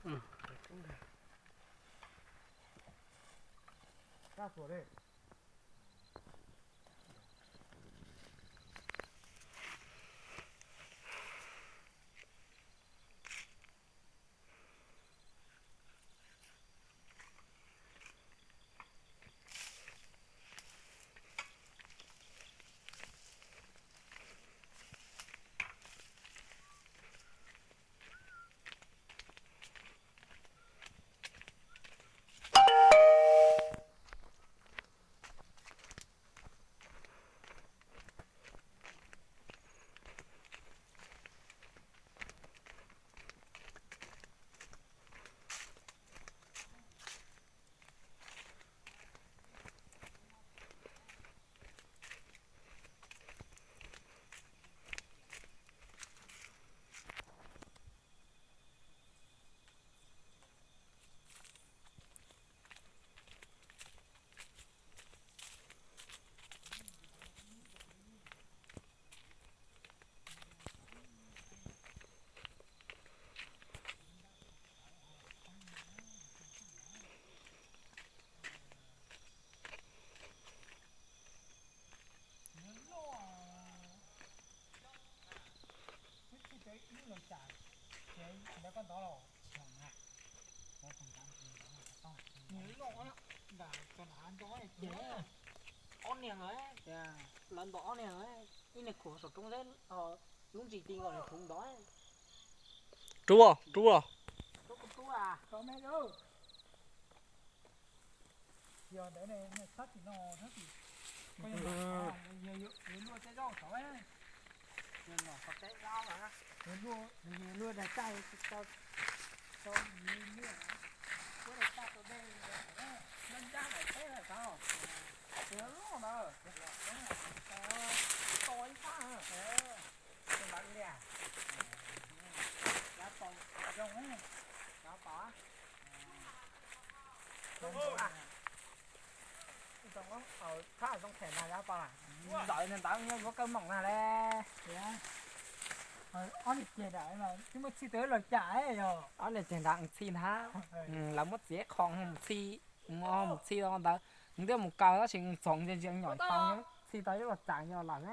Ob niag, lawv ntaus ob niag, ib niag khuam saum roob zeb, lub ntsis ti nkaus niag khuam ntov. Rub, rub. Yog ntawd ne, txhob tim no, txhob tim, yuav luaj tej zaub saud, yuav luaj, yuav luaj daim tag, tau, yuav luaj, muab daim tag rau dej, nrab nrab daim teb na saud, yuav luaj ntawd, to ib fab, tus ntawd li, yav tau zoo, yav tau. Ntawd ntawd nyob yuav kawg moom na le. Ob niag ceg ntawd twb muaj txhij tau los cas yog? Ob niag ceg ntawd txhij ntag. Lawv muab txiav qho mus txhij, mus txhij ntawd, nws twb mus kaw tab sis txoov ntsia ntsia nyom tau, txhij tau ib los tsav yog lawm.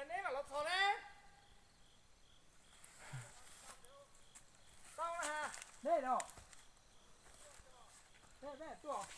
Neb mam los txhos ne. Tau na. Neb los. Neb tuaj.